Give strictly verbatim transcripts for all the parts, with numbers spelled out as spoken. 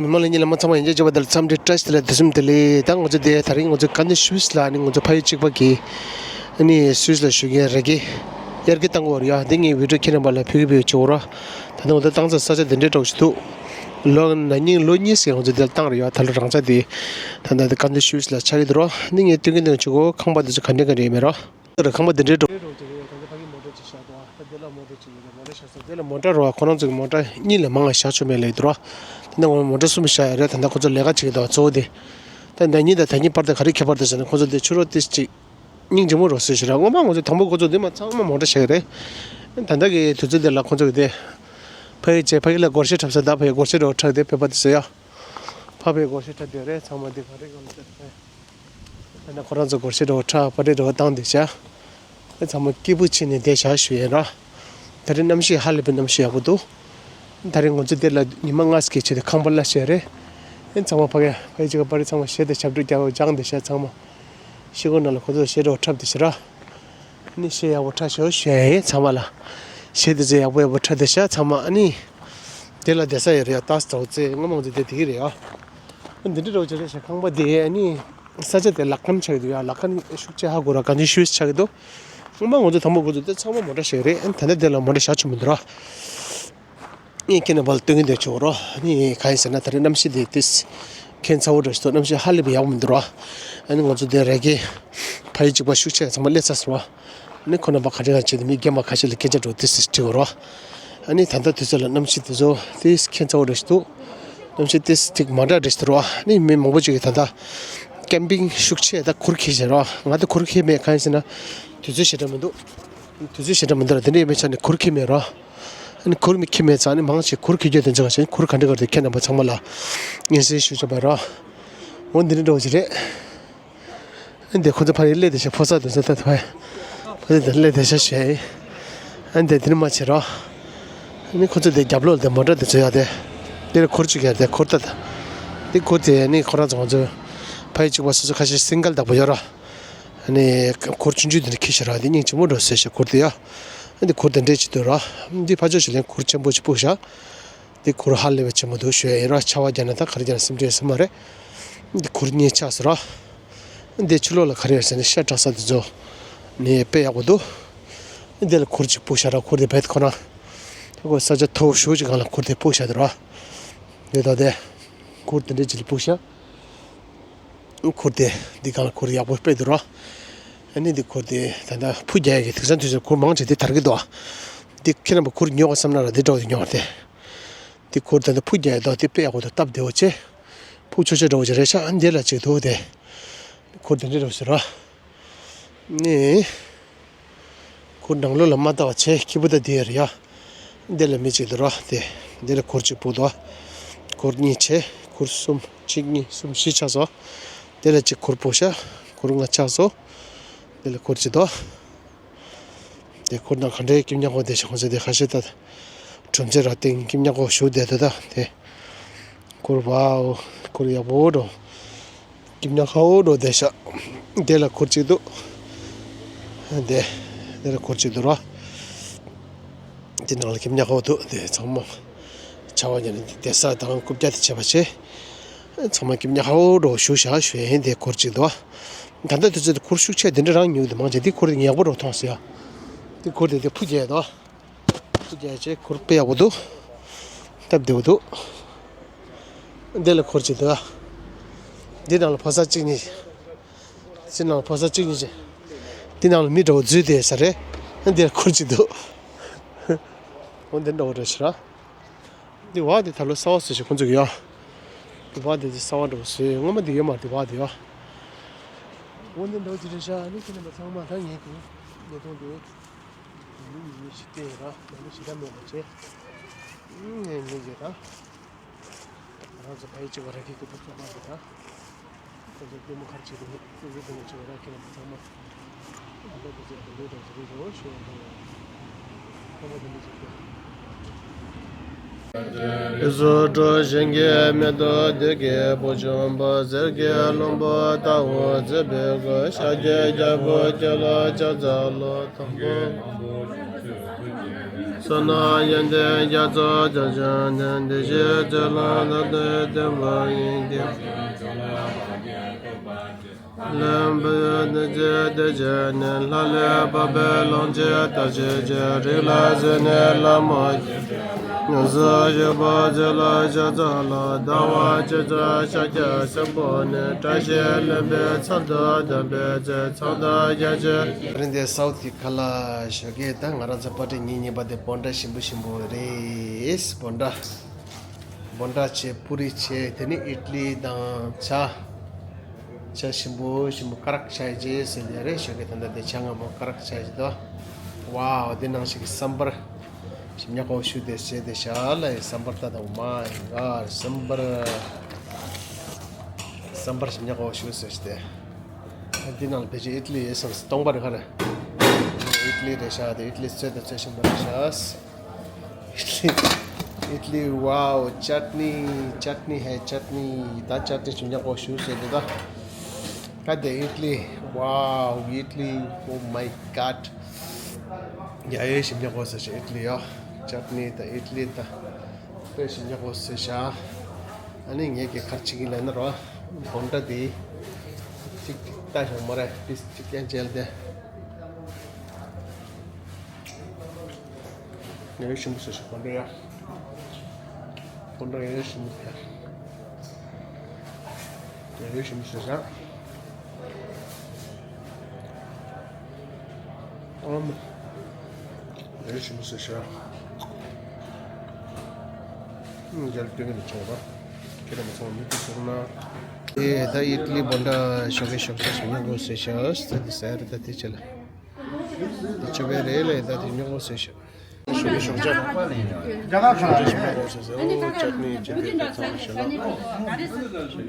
མི་མང་ལ་ཉིན་ལ་མ་ཚང་མ་ཡིན་གཅིག་མཇལ་བ་དང་འཚམས་འདྲི་བཀྲ་ཤིས་བདེ་ལེགས། དུས་གསུམ་བདེ་ལེགས། ད་ང་ཚོ་དེ་ད་རིང་ང་ཚོ་ཀ་ནི་སུད་སི་ལ་ནི་ང་ཚོ་ཕ་ཡུལ་གཅིག་པ་གི་ནི་སུད་སི་ལ་བཞུགས་མཁན་རེ་གི་དབྱར་སྐྱིད་བཏང་གི་ཡོད་རེད་ཡ། འདི་ངས་བི་ཌིའོ་ཁྱེད་རྣམ་པ་ལ་ཕུལ་གི་ཕུལ་བྱུང་རོགས། ད་ལྟ་ང་ཚོ་བཏང་ས་ས་ཆ་འདི་འདྲའི་འདྲ་བོ་ཞིག་འདུག་ལོ་ན་ནིང་ལོ་གཉིས་ཙམ་ང་ཚོ་འདིར་བཏང་རེད་ཡ། ད་ལོ་རང་ཅག་འདི་ད་ལྟ་འདི་ཀ་ནི་སུད་སི་ལ་ཆགས་ཀྱི་འདུག་རོགས། ནི་ངས་སྟོན་གི་འདུག་ཆུ་གོ་ཁང་པ་འདི་ཚོ་ག་འདྲ་ག་འདྲ་ཡོད་མེད་རོགས། ཁང་པ་འདི་འདྲའི་འགྲོ། འདི་ལ་མོ་ཊ་ཅིག་ཡོད། མོ་ཊ་ཞིག་ས་འདི་ལ་མོ་ཊ་རོ་ཁོ་རང་ཚོའི་མོ་ཊ་གཉིས་ལས་མང་བ་བཞག་ཆོག་མེད་ལབ་འདུག་རོ། དེ་ནས་ངོ་མོ་ཊ་གསུམ་བཞག་ཡོད་རེད། ད་ལྟ་ཁོ་ཚོ་ལས་ཀ་བྱེད་ཀྱི་འདུག་གཙོ་བོ་དེ། ད་ཟླ་ཉིན་དང་ཟླ་གཉིས་བར་དུ་ག་རེ་ཁྱད་པར་འདུག་ཟེར་ན། ཁོ་ཚོ་དེ་ཕྱི་རོལ་ཏིས་ཅིག་སྙིང་རྗེ་མོ་རོ་ཟེར་ཞིག་ར། སྔོན་མ་ང་ཚོ་དང་པོ་ཁོ་ཚོ་འདི་མ་ཚང་མ་མོ་ཊ་བཞག་ཡོད་རེད། ད་ལྟ་གི་དུས་ཚོད་འདི་ལ་ཁོ་ཚོ་གི་དེ་ཕ་ཡི་ཅེ་ཕ་ཡི་ལ་སྒོར་གཞས་འཁྲབ་ས། ད་ཕ་ཡི་སྒོར་གཞས་རོ་འཁྲབ་དེ་ཕེབས་པ་དེ་ཟེར་ཡ། ཕ་ཕའི་སྒོར་གཞས་འཁྲབ་དེ་རེད། ཚང་མ་འདི་ག་རེ་གང་ལ་ད་ཕ་ཡི། ད་ནི་ཁོ་རང་ཚོ་སྒོར་གཞས་འདྲ་བོ་འཁྲབ་པ་འདྲ་བོ་བཏང་བསྡད་ཤག་ཨེ་ཚང་མ་སྐྱིད་པོ་བྱས་ནས་བསྡད་ཤག་ཞུ་ཡས་ར། ད་རེས་གནམ་གཤིས་ཧ་ལས་པའི་གནམ་གཤིས་ཡག་པོ་འདུག་ད་རེས་ང་ཚོ་འདི་ལ་ཉི་མ་ལྔ་ཙམ་གྱི་ཆེད་དུ་ཁང་པ་གླ་བྱས་རེད། ཨེ་ཚང་མ་ཕ་གི་ཕ་གི་ཅིག་ག་པ་རེད། ཚང་མ་གཞས་དང་ཞབས་བྲོ་རྒྱག་སྦྱངས་བསྡད་ཤག་ཚང་མ་ཤི་སྒོ་ནང་ལ་ཁོ་ཚོ་གཞས་འདྲ་བོ་འཁྲབ་བསྡད་ཤག་ར། ཨ་ནི་གཞས་ཡག་པོ་འཁྲབ་ཤོག་ཞུ་ཡས་ཡིན། ཚང་མ་ལ་གཞས་དེ་ཚོ་ཡག་པོ་ཡག་པོ་འཁྲབ་བསྡད་ཤག་ཚང་མ་ཨ་ནི་དེ་ལ་བསྡད་ས་ཡོད་རེད་ཡ། ཏཱས་དྲོ་ཚེ་སྔོན་མ་ང་ཚོ་བསྡད་དེ་གི་རེད་ཡ། འདི་འདྲ་རོགས་བྱས་རེད་ཤག་ཁང་པ་དེ་ཨ་ནི་ས་ཆ་དེ་ལ་ཁན་ཆགས་འདུག་ཡ། ལ་ཁན་ཤུགས་ཆེ་ཧ་གོ་ར། ག་ནི་ཤུས་ཆགས་ཀྱི་འདུག་སྔོན་མ་ང་ཚོ་དང་པོ་ཁོ་ཚོ་དེ་ཚང་མ་མོ་ཊ་ཞིག་རེད། ཨ་ནི་ད་ལྟ་དེ་ལ་མོ་ཊ་བཞག་ཆོག་མི་འདུག་ར། ངས་ཁྱེད་རྣམ་པ་ལ་སྟོན་གྱི་འདུག་ཆོག་རོགས། ཨ་ནི་གང་ཡིན་ཟེར་ན་ད་རེས་གནམ་གཤིས་དེ་ཏིས་ཁྱད་མཚར་པོ་འདྲ་ཞིག་འདུག་གནམ་གཤིས་ཧ་ལས་པའི་ཡག་པོ་མི་འདུག་ར། ཨ་ནི་ང་ཚོ་དེ་རེ་གི་ཕ་ཡུལ་གཅིག་པ་ཤུགས་ཆེ་ཚང་མ་སླེབས་ཚར་སོང་ར། ཨ་ནི་ཁོ་རྣམ་པ་ག་འདྲ་ག་བྱེད་དེ་མི་རྒན་པ་ཁ་ཤས་ལ་སྐད་ཆ་འདྲ་ཏིས་དྲི་གོ་རོགས། ཨ་ནི་ད་ལྟ་དུས་ཚོད་ལ་གནམ་གཤིས་དེ་ཚོ་ཏིས་ཁྱད་མཚར་པོ་འདྲ་ཞིག་འདུག་གནམ་གཤིས་ཏིས་ཐིག་མ་འདྲ་འདྲ་ཞིག་འདུག་རོགས། ཨ་ནི་མི་མང་པོ་ཅིག་གིས་ད་ལྟ་ཀེམ་པིང་ཤུགས་ཆེ་ད་གུར་འཁྱེར་བཞིན་རོགས། ང་ད་གུར་འཁྱེར་མེད། གང་ཡིན་ཟེར་ན་དུས་ཚོད་ཞེ་དྲག་མི་འདུག་དུས་ཚོད་ཞེ་དྲག་མི་འདུག་ར། དེ་འདྲ་ཡིན་པའི་ཆ་ནས་གུར་འཁྱེར་མེད་རོགས། ཨ་ནི་གུར་མི་འཁྱེར་མེད་ཙང་ནི་མང་ཆེ་གུར་འཁྱེར་རྒྱུ་དེ་ཚོ་ག་ཞན་གུར་ག་འདྲ་ག་རེ་ཁྱེད་རྣམ་པ་ཚང་མ་ལ་སྙན་སེང་ཞུ་ཆོག་པ་རོགས། འོ་འདི་འདྲ་འདྲ་བོ་ཞིག་རེད། ཨ་འདི་ཁོ་ཚོ་ཕ་རི་སླེབས་བསྡད་ཤག་ཕོ་གསར་དེ་ཚོ་ད་ཕ་ཕ་རི་དེ་སླེབས་བསྡད་ཤག་ཞེས། ཨ་འདི་འདི་ནི་མ་བྱེད་རོགས། ཨ་ནི་ཁོ་ཚོ་དེ་རྒྱབ་ལོགས་དེ་མོ་ཊ་དེ་ཚོ་ཡོད་དེ། འདིར་གུར་གཅིག་ཡོད་དེ། གུར་ད་འདི་གུར་དེ་ནི་ཁོ་རང་ཚོ་ང་ཚོ་ཕ་ཡུལ་གཅིག་པ་སོ་སོ་ཁ་ཤས་སིང་གལ་བདག་པོ་ཡོད་རོགས། ཨ་ནི་གུར་ཆུང་ཆུང་དེ་འདྲ་འཁྱེར་ཤག་ར། དེ་སྙིང་རྗེ་མོ་འདྲ་བོ་བཟོས་ཤག་གུར་དེ་ཡ། ཨ་འདི་གུར་དེ་འདྲས་ཅིག་འདུག་ར། འདི་ཕར་ཕྱོགས་ཤིག་ལན་གུར་ཆེན་པོ་ཅིག་སྤུག་ཤག་འདི་གུར་ཧ་ལས་པའི་ཆེན་པོ་འདུག་ཞུ་ཡ་ཡིན་ར། ཆར་པ་བརྒྱབ་ན་ད་ག་རེ་བརྒྱབ་ན་སིམ་འདྲ་ཡོད་ས་མ་རེད། འདི་གུར་གཉིས་ཆགས་སོང་ར། འདི་ཕྱི་ལོགས་ལ་ག་རེ་ཡོད་ཟེར་ན་ཤ་བཀྲ་ས་དེ་ཚོ་ནི་དཔེ་ཡག་པོ་འདུག་འདི་ལ་གུར་ཅིག་སྤུག་ཤག་ར། གུར་དེ་བེད་ཁོ་ན་ཁོ་ས་ཆ་མཐོ་པོ་ཞེ་ཅིག་སྒང་ལ་གུར་དེ་སྤུག་ཤག་འདུག་ར། འདི་ད་དེ་གུར་དེ་འདྲས་ཅིག་ལ་སྤུག་ཤག་གུར་དེ་འདི་སྒང་ལ་གུར་ཡག་པོ་དཔེ་འདུག་ར། ཨ་ནི་འདི་གུར་དེ་ད་ལྟ་ཕུ་རྒྱག་ཡག་གི་དེང་སང་དུས་ཚོད་གུར་མང་ཆེ་དེ་དར་གི་འདུག་འདི་ཁྱེད་རྣམ་པ་གུར་ཉོ་དགོས་བསམ་ན་ར་འདི་འདྲ་བོ་དེ་ཉོ་དེ། འདི་གུར་ད་ལྟ་ཕུ་རྒྱག་ཡག་འདུག་འདི་དཔེ་ཡག་པོ་འདུག་སྟབས་བདེ་བོ་བྱས། ཕུ་ཆོག་ཆོག་འདྲ་བོ་ཅིག་རེད་ཤག་འདི་ལ་ཅིག་འདུག་དེ། གུར་དེ་འདྲ་འདྲ་བོ་ཞིག་ར། ནི། གུར་ནང་ལོགས་ལ་མ་བལྟ་བ་བྱས་སྐྱིད་པོ་ད་འདི་ཡ་རེད་ཡ། འདི་ལ་མི་གཅིག་འདུག་ར་དེ། འདི་ལ་གུར་གཅིག་སྤུག་འདུག་གུར་གཉིས་བྱས་གུར་གསུམ། གཅིག་གཉིས་གསུམ་བཞི་ཆགས་སོང་། འདི་ལ་གཅིག་གུར་སྤུག་ཤག་གུར་ལྔ་ཆགས་སོང་། འདི་ལ་གུར་གཅིག་འདུག་དེ་གུར་ནང་ག་འདྲའི་སྐྱིད་ཉག་གོ་དེ་ཞིག་ཁོང་ཚོ་དེ་ཁ་ཤས་ད་གྲུམ་ཚེ་ར་སྟེང་སྐྱིད་ཉག་གོ་བཞུགས་བསྡད་འདུག་ད་དེ། གུར་ཝའོ། གུར་ཡག་པོ་འགྲོ། སྐྱིད་ཉག་ཁ་བོ་འགྲོ་བསྡད་ཤག་དེ་ལ་གུར་གཅིག་འདུག་དེ། དེ་ལ་གུར་གཅིག་འདུག་ར། དེ་ནང་ལ་སྐྱིད་ཉག་ཁ་བོ་འདུག་དེ་ཚང་མ་ཆར་པ་ཉིན་བསྡད་ས་དང་རྐུབ་བཀྱག་དེ་བྱས་པ་བྱས། ཚང་མ་སྐྱིད་ཉག་ཁ་བོ་འགྲོ་བཞུགས་ཤག་ཞུ་ཡིན། དེ་གུར་གཅིག་འདུག་ད་ལྟ་དུས་ཚོད་དེ་གུར་ཤུགས་ཆེ་དེ་འདྲ་རང་ཉོས་འདུག་མང་ཆེ་དེ་གུར་དེ་ཡག་པོ་འགྲོ་མཐོང་ཟེར་ཡ། དེ་གུར་དེ་དེ་ཕུ་རྒྱག་འདུག་ཐུགས་རྗེ་ཆེ། གུར་དཔེ་ཡག་པོ་འདུག་སྟབས་བདེ་པོ་འདུག་འདི་ལ་གུར་གཅིག་འདུག་འདི་ནང་ལ་ཕོ་གསར་གཅིག་གཉིས། འདི་ནང་ལ་ཕོ་གསར་གཅིག་གཉིས་བྱས། འདི་ནང་ལ་མི་འདྲ་བོ་འཛུལ་བསྡད་ས་རེད། འདི་ལ་གུར་གཅིག་འདུག་འོ་འདི་འདྲ་བོ་རེད་ཤག་ར། འདི་བ་འདི་ད་ལོ་གསར་པ་བཟོས་ཤག་ཁོང་ཚོ་གིས་ཡ། འདི་བ་འདི་འདི་གསར་པ་འདྲ་བོ་བཟོས། སྔོན་མ་འདི་ཡོད་མ་རེད། འདི་བ་འདི་ཡ། འོ་འདི་འདྲ་བོ་ཅིག་རེད་ཤག་ཨ་ནི་ཁྱེད་རྣམ་པ་ཚང་མ་ད་ངས་ཀྱི་ཉེ་ཐོང་འདི། མི་མི་ཞིག་བལྟས་ཡོད་ར། མི་མི་ཞིག་ད་མེད་པ་བྱས། ངས་ཉན་གྱི་ར། ང་ཚོ་ཕ་ཡུལ་གཅིག་པ་ར་གི་སྐུ་ཚབ་ཚོགས་པ་འདི་དང་། ཁོང་ཚོ་ལྟད་མོ་ག་རེ་བྱེད་དུ་ལྟ་ཚུལ་དེ་ནས་བྱེད་པ་ར། ཁྱེད་རྣམ་པ་ཚང་མ་ད་ལྟ་དུས་ཚོད་དེ་འདྲའི་འདྲ་བོ་ཞིག་རེད་འགྲོ་ཞུ་ཡ་དང་། ཁོང་པ་དེ་འདྲ་ཞིག་སྟེ། བཟོ་གྲོགས་གཞན་གྱིས་མེ་ཏོག་འདི་གའི་བུ་ཆུང་པ་ཟེར་གྱི་བློན་པོ་ལྟ་བུ་མཛེས་པའི་སྐུ་ཤཱཀྱའི་རྒྱལ་པོ་ཁྱོད་ལ་ཕྱག་འཚལ་ལོ། དང་པོ། བསོད་ནམས་ཡོན་ཏན་རྒྱ་མཚོ་རྒྱ་ཆེན་ནི། བདེ་གཤེགས་ཚེ་ལ་བདག་ཏུ་བསྟན་པ་ཡིན་ཏེ། ལམ་བུའི་ནི་ཚེ་འདི་ཕྱི་ནས། ལྷ་ལས་བབས་པའི་ལོངས་སྤྱོད་ཐབས་ཤེས་ཀྱི། རིགས་ལ་བརྩེ་ནས་ལད་མོ་བྱེད། ཡོངས་སུ་གཞོལ་བ་ཚེ་ལ་ཕྱག་འཚལ་ལོ། ཟླ་བ་བཅུ་རྩ་ཤཱཀྱ་སེར་པོ་ནི། བཀྲ་ཤིས་ལྷུན་པོའི་ཚལ་དུ་བསྟན་པའི་ཚེ། ཚངས་དང་རྒྱ་ཆེན། རིང་དེ་སའུ་ཐི་ཁ་ལ་ཞོགས་ཀས་ད་ང་རང་ཚོ་པར་ཊི་ཉིན་གཉིས་པ་དེ་བོན་ཌ་ཞིམ་པོ་ཞིམ་པོ་རེད། བོན་ཌ། བོན་ཌ་བྱས། པུ་རི་བྱས། དེ་ནི་ཨིཊ་ལི་དང་ཇ། ཇ་ཞིམ་པོ་ཞིམ་པོ་ཀ་རག་ཆའི་ཅེས་ཟེར་ནས་རེད། ཞོགས་ཀས་ད་ལྟ་དེ་ཇ་མངར་མོ་ཀ་རག་ཆའི་ཅེས་དོ། ཝའོ། དེ་ནང་བཞིན་གྱི་སམ་བར་ཞིམ་ཉག་གོ་ཞུ་དེ་བྱས་དེ་ཤ་ལ་ཡི་སམ་བར་ད་དང་མ་ཡི་གར་སམ་བར། སམ་བར་ཞིམ་ཉག་གོ་ཞུ་ཟེར་ཞིག་དེ། འདི་ནང་ལ་ཕལ་ཆེར་ཨིཊ་ལི་ཡོད་བསམ་སྟོང་པ་རེད་ཁ་རེད། ཨིཊ་ལི་རེད་ཤག་དེ་ཨིཊ་ལི་ཚོད་དང་ཚོད་ཞིམ་པོ་རེད་ཤག་ཨིཊ་ལི། ཨིཊ་ལི། ཝའོ། ཅཊ་ནི། ཅཊ་ནི་ཧེ་ཅཊ་ནི། ད་ཅཊ་ནི་ཞིམ་ཉག་གོ་ཞུ་ཟེར་འདུག་ད། ད་དེ་ཨིཊ་ལི། ཝའོ། ཨིཊ་ལི། Oh my God. ཡ་ཡོད་ཞིམ་ཉག་གོ་ཟེར་ཤག་ཨིཊ་ལི་ཡ། ཅཊ་ནི་དང་ཨིཊ་ལི་དང་། དཔེ་ཞིམ་ཉག་གོ་ཟེར་ཤག་ཨ་ནི་ངས་ཀྱི་ཁར་ཅིག་གི་ལ་ན་རོ། བོན་ཌ་དེ། ཅིག་ཅིག་ལྟ་ཞོག་མ་རེད། པིས་ཅིག་ཀྱང་མཇལ་ཏེ། ཡ་ཡོད་ཞིམ་པོ་ཟེར་ཤག་བོན་ཌ་ཡ། བོན་ཌ་ཡ་ཡོད་ཞིམ་པོ་ཟེར། ཡ་ཡོད་ཞིམ་པོ་ཟེར་ཤག་ཨམ། ཡ་ཡོད་ཞིམ་པོ་ཟེར་ཤག་ཨུམ། རྒྱལ་སྟོད་ཀྱི་ཆོག་པ། ཁྱེད་རང་ཚོ་མི་དེ་སོང་ན། ཨེ་ད་ཨིཊ་ལི་བོན་ཌ་ཞོགས་ཀས་ཞོགས་ཇ་ཞིམ་ཉག་གོ་ཟེར་ཤག་ད་དེ་ཟ་རེད་ད་དེ་ཆེ་ལ། དེ་ཆེ་བས་རེད་ལ་ད་དེ་ཉོ་གོ་ཟེར་ཤག་ཞོགས་ཀས་ཞོགས་ཇ། ཞོགས་ཇ་ཞིམ་ཉག་གོ་ཟེར་ཟེར། ཨོ་ཅཊ་ནི་ཅི་འདྲ་འདྲ་ཚང་མ་ཤེས་ལ།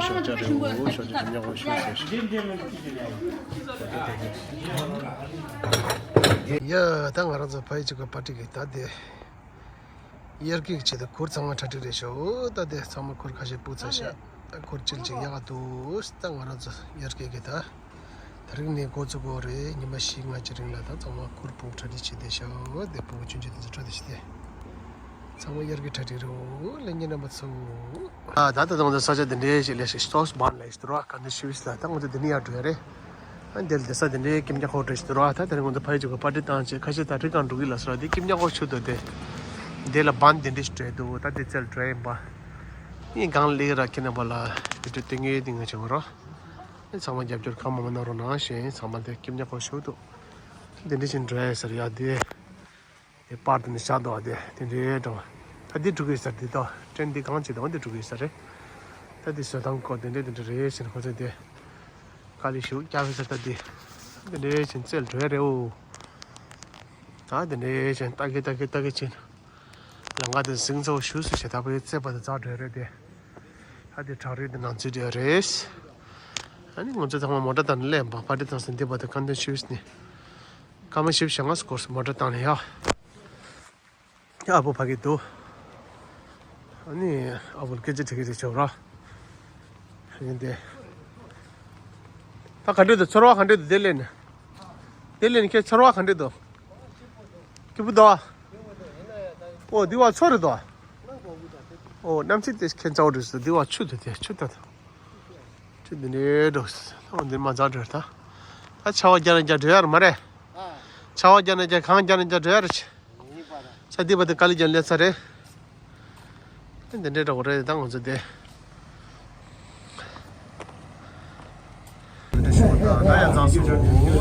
ཞོགས་ཀས་ཞོགས་ཇ་རེད། འོ་ཞོགས་ཇ་ཞིམ་ཉག་གོ་ཞུ་ཟེར་ཤག་ཡ་ད་ང་རང་ཚོ་ཕ་ཡི་གཅིག་གི་པར་ཊི་གི་ད་དེ། དབྱར་ཁའི་ཆེད་དུ་གུར་ཚང་མ་གྲ་སྒྲིག་རེད་ཤག་ད་དེ་ཚང་མ་གུར་ཁ་ཤས་སྤུག་ཚར་ཤག་ད་གུར་ཅིལ་ཅིག་ཡག་འདུག་ད་ང་རང་ཚོ་དབྱར་ཁའི་གི་ད། དེ་རིང་ནས་འགོ་བཙུགས་དགོས་རེད། ཉི་མ་བཞི་ལྔ་གཅིག་རིང་ལ་ད་ཚང་མ་གུར་སྤུག་གྲ་སྒྲིག་བྱེད་བསྡད་ཤག་དེ་སྤུ་གུ་ཆུང་ཆུང་དེ་ཚོ་འགྲོ་བསྡད་ཤག་དེ། ཚང་མ་དབྱར་ཁའི་གྲ་སྒྲིག་རེད། ལས་ཉིན་རྣམ་པ་ཚོ། ཨ་ད་ད་ད་ང་ཚོ་ས་ཆ་དེ་འདྲའི་ཞིག་ལས་ཤིག་སྟོགས་བར་ལས་ཤིག་དུ་ར་ག་འདྲ་ཤི་བི་སི་ལ་ད་ང་ཚོ་དེ་ནས་ཡར་འགྲོ་ཡ་རེད། ཨ་འདིར་བསྡད་ས་དེ་འདྲའི་སྐྱིད་ཉག་གོ་འདྲ་ཞིག་འདུག་ར། ད་དེ་རིང་ང་ཚོ་ཕ་ཡུལ་གཅིག་གི་པར་ཊི་བཏང་བྱས་ཁ་ཤས་ད་རི་སྒང་འགྲོ་གི་ལ་སོ་ར། དེ་སྐྱིད་ཉག་གོ་ཆུ་འདུག་དེ་འདི་ལ་བན་དེ་འདྲ་ཞིག་འགྲོ་ཡ་འདུག་ད་དེ་རྩེར་འགྲོ་ཡ་ཡིན་པ། ཡིན་སྒང་ལས་ར་ཁྱེད་རྣམ་པ་ལ་བི་ཌི་ཡོ་སྟོན་གི་ཡོད། དེ་ངས་བྱུང་རོགས། ཨ་ཚང་མ་རྒྱབ་སྐྱོར་གང་མང་མང་གནང་རོགས་གནང་ཞེས། ཚང་མ་དེ་སྐྱིད་ཉག་གོ་ཆུ་འདུག་དེ་འདྲ་ཞིག་འགྲོ་ཡ་ཟེར་ཡ་དེ། དེ་པར་དེ་ནས་བཞག་འདུག་དེ་དེ་འདྲའི་འགྲོ། ད་འདི་འགྲོ་གི་ས་འདི་དང་ཊེན་འདི་གང་བྱེད་དང་འདི་འགྲོ་གི་ས་རེད། ད་འདི་བཟོ་སྟངས་སྐོར་དེ་འདྲའི་དེ་འདྲ་རེད་ཟེར་ཁོ་ཚོས་དེ། དཀའ་ལས་ཞུ་རྒྱག་གི་ས་ད་འདི། དེ་འདྲའི་ཕྱིན་རྩེར་འགྲོ་ཡ་རེད་འོ། ད་དེ་འདྲའི་ཕྱིན་ལྟ་གི་ལྟ་གི་ལྟ་གི་ཕྱིན། ལམ་ཁ་དེ་ཟིང་ཚ་བོ་ཞུ་སུ་ཞེ་ད་པའི་རྩེ་པ་དེ་ཚར་འགྲོ་ཡ་རེད་དེ། ད་དེ་བྲག་རི་དེ་ནང་ཚུད་འགྲོ་ཡ་རེད། ཨ་ནི་ང་ཚོ་ཚང་མ་མོ་ཊ་དང་སླེབས་པ་པར་ཊི་དང་སེ་འདི་པ་དེ་ཁ་འདོན་ཞུས་ནས། སྐར་མ་བཞི་བཅུ་ཞེ་ལྔ་སྐོར་སུ་མོ་ཊ་བཏང་ནས་ཡ། ཡ་ཨ་བུ་ཕ་གི་འདུག་ཨ་ནི་ཨ་བུ་སྐད་ཆ་དྲི་གི་རེད་ཆོག་ར། ཡིན་ཏེ། ད་ག་འདྲ་འདུག་ཚོར་བ་ག་འདྲ་འདུག་དེ་ལས་ནི། དེ་ལས་ནི་ཁྱེད་ཚོར་བ་ག་འདྲ་འདུག་སྐྱིད་པོ་འདུག་ཨོ་འདི་བ་ཚོ་རེད་འདུག་ཨོ་གནམ་གཤིས་དེ་ཁྱེད་ཚ་བོ་རེད་ཟེར། འདི་བ་ཆུ་འདུག་དེ་ཆུ་ད་ད། ཁྱོད་འདི་འདྲའི་འགྲོ། ཨོ་འདི་མ་ཚར་འགྲོ་ད། ད་ཆར་པ་རྒྱག་ན་རྒྱག་འགྲོ་ཡ་རེད་མ་རེད། ཆར་པ་རྒྱག་ན་རྒྱག་གངས་རྒྱག་ན་རྒྱག་འགྲོ་ཡ་རེད། ས་འདི་བ་དེ་དཀའ་ལས་རྒྱག་སླེབས་ཚར་རེད། འདི་འདྲའི་འགྲོ་གི་རེད་ད་ང་ཚོ་དེ། ད་ཡ་ཚང་སོང་།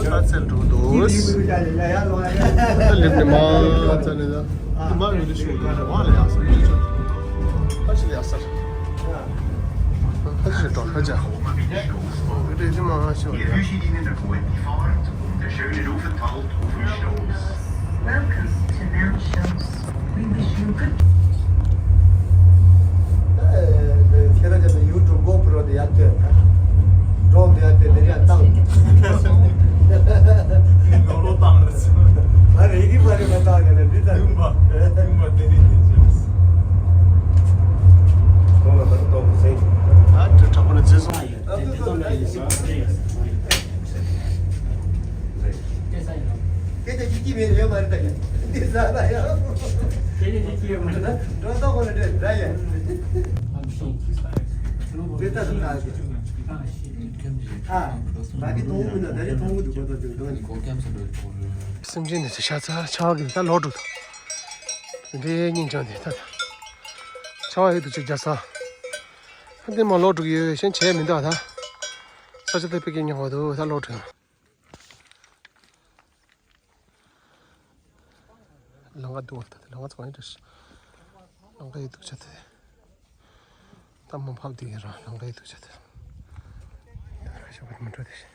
ད་ཚེ་འགྲོ་འདུག་ད་ལེབ་ནི་མ་ཚ་ནི་ད། དེ་མ་ཡོད་དུ་ཤོག་ཡོད་རེད་བ་ལ་ཡ་སར་ཡོད་ཆོག་ད་ཞི་ལ་ཡ་སར། ད་ཞི་འགྲོ་ད་ཅ། ཡོད་རེད་དེ་མ་ཤོག་ཡ། Welcome to Mount Shou's. We wish you good. ཁྱེད་རང་ཚོ་ཡུ་ཊུབ་གོ་པྲོ་དེ་ཡར་སྟོན། ཌོ་རོན་དེ་ཡར་སྟོན། དེ་ཡར་བཏང་། ལོ་ལོ་བཏང་རེད། ང་རེ་གི་མ་རེད་པ་བཏང་ནས་འདི་ལྟར། ཡུམ་པ་ཡུམ་པ་དེ་རིང་དེ་བྱས། ཁོང་ལ་ད་ལྟ་ཏོག་ཙེ། ད་དྲ་གྲགས་པོ་ནས་བརྩི་སྲུང་། ཨ་དེ་ཚོ་ལ་ཡིན་ཟེར་བ་རེད། སྐད་ཆ་ཡིན་ནམ། སྐད་ཆ་ཡིན་གྱི། མེད་ཡོད་མ་རེད་ད་ཡ། འདི་ཟ་ད་ཡ། ཁྱེད་ཀྱིས་འདི་ཅི་ཡོད་མ་རེད་ད། འགྲོ་ཐོག་ཁོ་ན་འདྲེ་ད་ཡ། འདི་ལྟ་ལ་ད་ཡ། ཨ། ད་གི་མཐོང་གི་མིན་ན་ད་རེ་མཐོང་གི་འདུག་གོ་ད་དོན་དག་ནི། སེམས་ཅན་ནི་ཤ་ཚ་ཆགས་ཀྱི་ད་ལོག་འགྲོ་ད། འདི་སྙིང་རྗེ་འདི་ད་ད། ཆ་བ་ཡོད་དུ་ཅིག་རྒྱ་ས། ཨ་འདི་མ་ལོག་འགྲོ་གི་ཡོད་གཞན་བྱས་མི་འདུག་ད། ས་ཆ་དེ་ཕ་གི་ཉོ་བ་དུ་ད་ལོག་འགྲོ། ལང་ཀ་འདུག་ད་ལང་ཀ་ཚོ་ཡིན་འདྲ། ལང་ཀ་ཡི་འདུག་ཆ་དེ། ད་མ་ཕབ་འདི་ཡིན་ར་ལང་ཀ་ཡི་འདུག་ཆ་དེ། ཁ་ཤས་པར་མི་འགྲོ་དེ་ཤི།